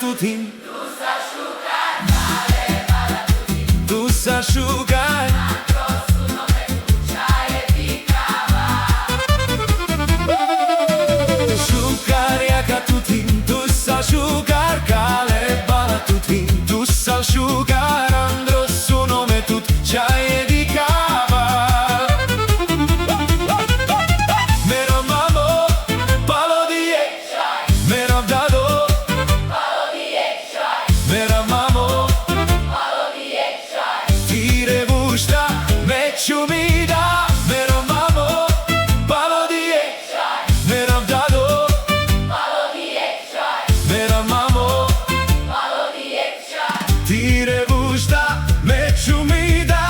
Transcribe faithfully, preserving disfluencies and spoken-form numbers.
Tutin. Dusa sciugar. Sciugar, iaca tutin, dusa sciugar, cala e bala tutin, dusa sciugar, androssu nome tut, ciaie di cava. Mera mamo, palo di e, mera dado, mera mamo, tire vusta, me ciumida, mera mamo, palo di e, mera dado, mera mamo, tire vusta, me ciumida.